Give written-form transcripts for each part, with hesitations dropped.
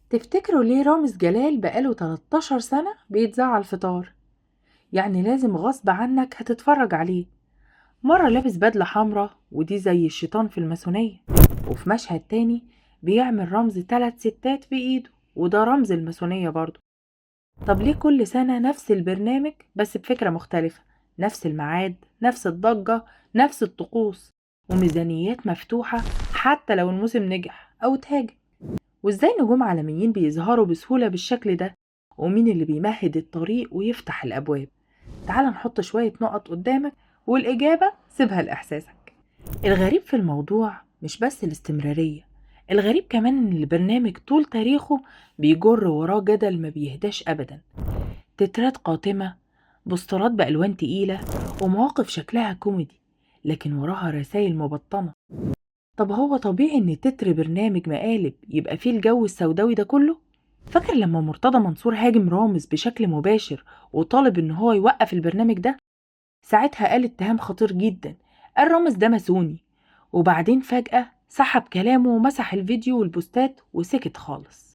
تفتكروا ليه رامز جلال بقاله 13 سنة بيتذاع على الفطار؟ يعني لازم غصب عنك هتتفرج عليه. مرة لابس بدلة حمراء ودي زي الشيطان في الماسونية، وفي مشهد تاني بيعمل رمز 3 ستات بإيده وده رمز الماسونية برضه. طب ليه كل سنة نفس البرنامج بس بفكرة مختلفة؟ نفس الميعاد، نفس الضجة، نفس الطقوس، وميزانيات مفتوحة حتى لو الموسم نجح أو اتهاجم. وإزاي نجوم عالميين بيظهروا بسهولة بالشكل ده؟ ومين اللي بيمهد الطريق ويفتح الأبواب؟ تعال نحط شوية نقط قدامك والإجابة سيبها لإحساسك. الغريب في الموضوع مش بس الاستمرارية، الغريب كمان إن البرنامج طول تاريخه بيجر وراه جدل ما بيهداش أبدا. تترات قاتمة، بوسترات بألوان تقيلة، ومواقف شكلها كوميدي لكن وراها رسائل مبطنة. طب هو طبيعي إن تتر برنامج مقالب يبقى فيه الجو السوداوي ده كله؟ فاكر لما مرتضى منصور هاجم رامز بشكل مباشر وطالب إن هو يوقف البرنامج ده؟ ساعتها قال اتهام خطير جدا، قال رامز ده ماسوني، وبعدين فجأة سحب كلامه ومسح الفيديو والبوستات وسكت خالص.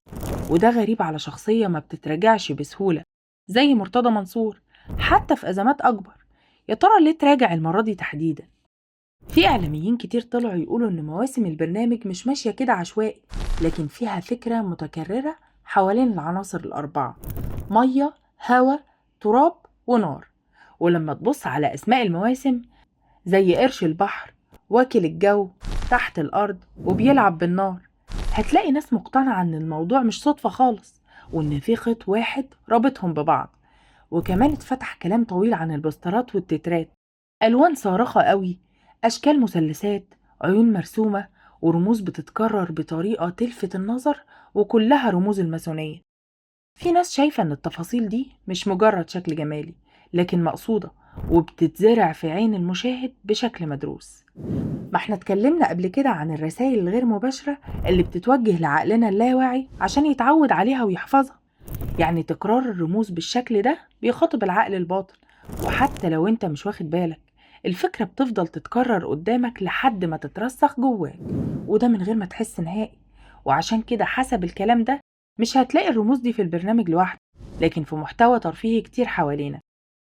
وده غريب على شخصية ما بتتراجعش بسهولة زي مرتضى منصور حتى في أزمات أكبر. يا ترى ليه تراجع المرة دي تحديدا؟ في إعلاميين كتير طلعوا يقولوا إن مواسم البرنامج مش ماشية كده عشوائي، لكن فيها فكرة متكررة حوالين العناصر الأربعة: مية، هوا، تراب، ونار. ولما تبص على أسماء المواسم زي قرش البحر، واكل الجو، تحت الأرض، وبيلعب بالنار، هتلاقي ناس مقتنعة إن الموضوع مش صدفة خالص، وإن في خيط واحد رابطهم ببعض. وكمان اتفتح كلام طويل عن البوسترات والتترات، ألوان صارخة قوي، أشكال مثلثات، عيون مرسومة، ورموز بتتكرر بطريقة تلفت النظر، وكلها رموز الماسونية. في ناس شايفة إن التفاصيل دي مش مجرد شكل جمالي، لكن مقصودة وبتتزرع في عين المشاهد بشكل مدروس. ما احنا اتكلمنا قبل كده عن الرسائل الغير مباشرة اللي بتتوجه لعقلنا اللاواعي عشان يتعود عليها ويحفظها. يعني تكرار الرموز بالشكل ده بيخاطب العقل الباطن، وحتى لو انت مش واخد بالك الفكرة بتفضل تتكرر قدامك لحد ما تترسخ جواك، وده من غير ما تحس نهائي. وعشان كده حسب الكلام ده مش هتلاقي الرموز دي في البرنامج لوحده، لكن في محتوى ترفيهي كتير حوالينا.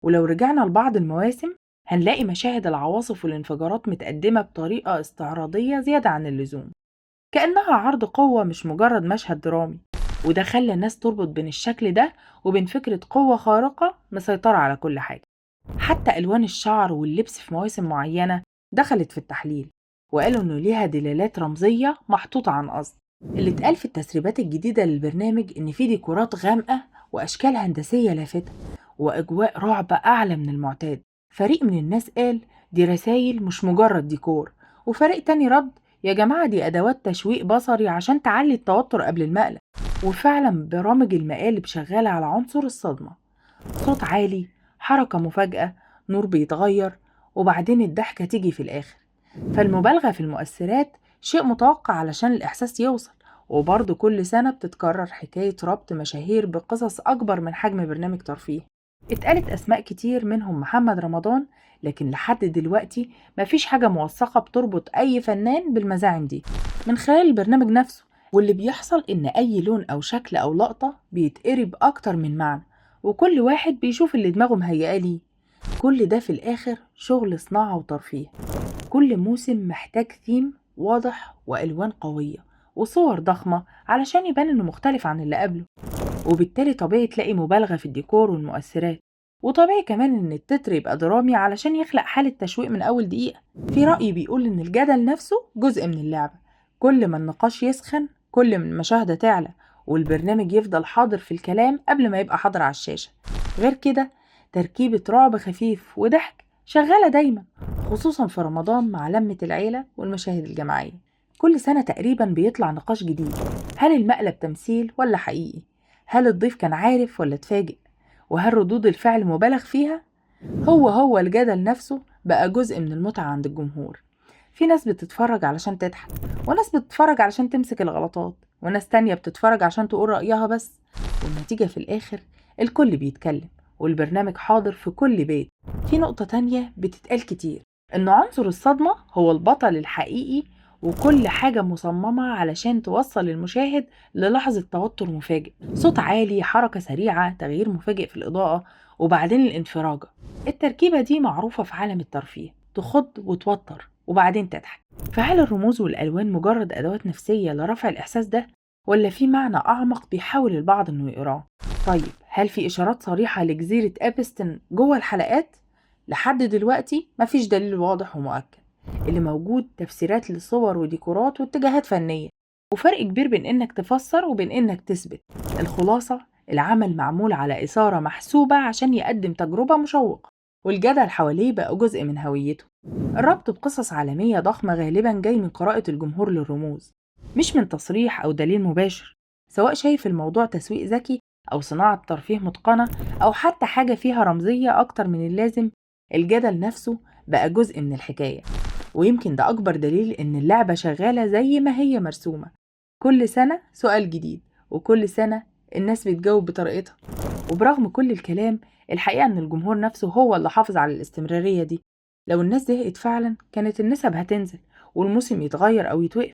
ولو رجعنا لبعض المواسم هنلاقي مشاهد العواصف والانفجارات متقدمة بطريقة استعراضية زيادة عن اللزوم، كأنها عرض قوة مش مجرد مشهد درامي. وده خلى الناس تربط بين الشكل ده وبين فكرة قوة خارقة مسيطرة على كل حاجة. حتى ألوان الشعر واللبس في مواسم معينة دخلت في التحليل، وقالوا إنه ليها دلالات رمزية محطوطة عن قصد. اللي اتقال في التسريبات الجديدة للبرنامج إن في ديكورات غامقة وأشكال هندسية لافتة وأجواء رعب أعلى من المعتاد. فريق من الناس قال دي رسائل مش مجرد ديكور، وفريق تاني رد يا جماعة دي أدوات تشويق بصري عشان تعلي التوتر قبل المقلب. وفعلا برامج المقالب شغالة على عنصر الصدمة، صوت عالي، حركة مفاجأة، نور بيتغير، وبعدين الضحكة تيجي في الآخر. فالمبالغة في المؤثرات شيء متوقع علشان الإحساس يوصل. وبرضه كل سنة بتتكرر حكاية ربط مشاهير بقصص أكبر من حجم برنامج ترفيه. اتقالت أسماء كتير منهم محمد رمضان، لكن لحد دلوقتي مفيش حاجة موثقة بتربط أي فنان بالمزاعم دي من خلال البرنامج نفسه. واللي بيحصل إن أي لون أو شكل أو لقطة بيتقري بأكتر من معنى، وكل واحد بيشوف اللي دماغه مهيئة ليه. كل ده في الآخر شغل صناعة وترفيه. كل موسم محتاج ثيم واضح وألوان قوية وصور ضخمة علشان يبان إنه مختلف عن اللي قبله، وبالتالي طبيعي تلاقي مبالغة في الديكور والمؤثرات. وطبيعي كمان إن التتر يبقى درامي علشان يخلق حالة تشويق من أول دقيقة. في رأي بيقول إن الجدل نفسه جزء من اللعبة، كل ما النقاش يسخن كل ما المشاهدة تعلى، والبرنامج يفضل حاضر في الكلام قبل ما يبقى حاضر على الشاشة. غير كده تركيبة رعب خفيف وضحك شغالة دايما، خصوصا في رمضان مع لمة العيلة والمشاهد الجماعية. كل سنة تقريبا بيطلع نقاش جديد، هل المقلب تمثيل ولا حقيقي؟ هل الضيف كان عارف ولا اتفاجئ؟ وهل ردود الفعل مبالغ فيها؟ هو الجدل نفسه بقى جزء من المتعة عند الجمهور. في ناس بتتفرج علشان تضحك، وناس بتتفرج علشان تمسك الغلطات، وناس تانية بتتفرج عشان تقول رأيها بس. والنتيجة في الآخر الكل بيتكلم، والبرنامج حاضر في كل بيت. في نقطة تانية بتتقال كتير، إن عنصر الصدمة هو البطل الحقيقي وكل حاجة مصممة علشان توصل المشاهد للحظة توتر مفاجئ، صوت عالي، حركة سريعة، تغيير مفاجئ في الإضاءة، وبعدين الانفراجة. التركيبة دي معروفة في عالم الترفيه، تخض وتوتر وبعدين تضحك. فهل الرموز والألوان مجرد أدوات نفسية لرفع الإحساس ده، ولا في معنى أعمق بيحاول البعض إنه يقراه؟ طيب هل في إشارات صريحة لجزيرة إبستين جوه الحلقات؟ لحد دلوقتي مفيش دليل واضح ومؤكد. اللي موجود تفسيرات لصور وديكورات واتجاهات فنية، وفرق كبير بين إنك تفسر وبين إنك تثبت. الخلاصة، العمل معمول على إثارة محسوبة عشان يقدم تجربة مشوقة، والجدل حواليه بقى جزء من هويته. الربط بقصص عالمية ضخمة غالبا جاي من قراءة الجمهور للرموز، مش من تصريح أو دليل مباشر. سواء شايف الموضوع تسويق ذكي أو صناعة ترفيه متقنة أو حتى حاجة فيها رمزية أكتر من اللازم، الجدل نفسه بقى جزء من الحكاية. ويمكن ده أكبر دليل إن اللعبة شغالة زي ما هي مرسومة، كل سنة سؤال جديد، وكل سنة الناس بتجاوب بطريقتها. وبرغم كل الكلام، الحقيقة إن الجمهور نفسه هو اللي حافظ على الاستمرارية دي. لو الناس زهقت فعلا كانت النسب هتنزل والموسم يتغير أو يتوقف،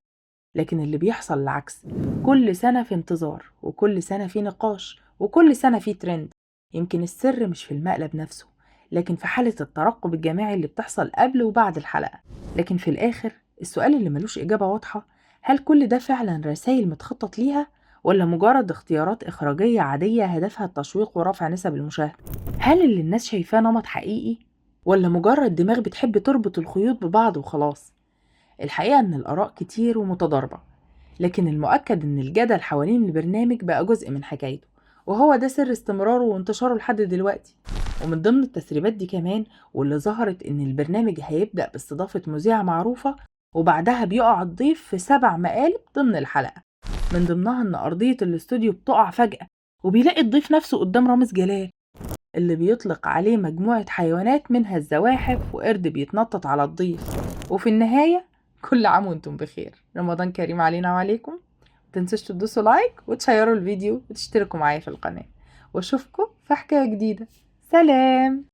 لكن اللي بيحصل العكس. كل سنة في انتظار، وكل سنة في نقاش، وكل سنة في ترند. يمكن السر مش في المقلب نفسه، لكن في حالة الترقب الجماعي اللي بتحصل قبل وبعد الحلقة. لكن في الآخر السؤال اللي ملوش إجابة واضحة، هل كل ده فعلا رسائل متخطط ليها، ولا مجرد اختيارات إخراجية عادية هدفها التشويق ورفع نسب المشاهدة؟ هل اللي الناس شايفاه نمط حقيقي، ولا مجرد دماغ بتحب تربط الخيوط ببعض وخلاص؟ الحقيقة إن الآراء كتير ومتضاربة، لكن المؤكد إن الجدل حوالين البرنامج بقى جزء من حكايته، وهو ده سر استمراره وانتشاره لحد دلوقتي. ومن ضمن التسريبات دي كمان واللي ظهرت إن البرنامج هيبدأ باستضافة مذيعة معروفة، وبعدها بيقع الضيف في 7 مقالب ضمن الحلقة، من ضمنها إن أرضية الاستوديو بتقع فجأة وبيلاقي الضيف نفسه قدام رامز جلال، اللي بيطلق عليه مجموعة حيوانات منها الزواحف وقرد بيتنطط على الضيف. وفي النهاية كل عام وانتم بخير، رمضان كريم علينا وعليكم. متنسوش تدوسوا لايك وتشيروا الفيديو وتشتركوا معايا في القناة، واشوفكم في حكاية جديدة. سلام.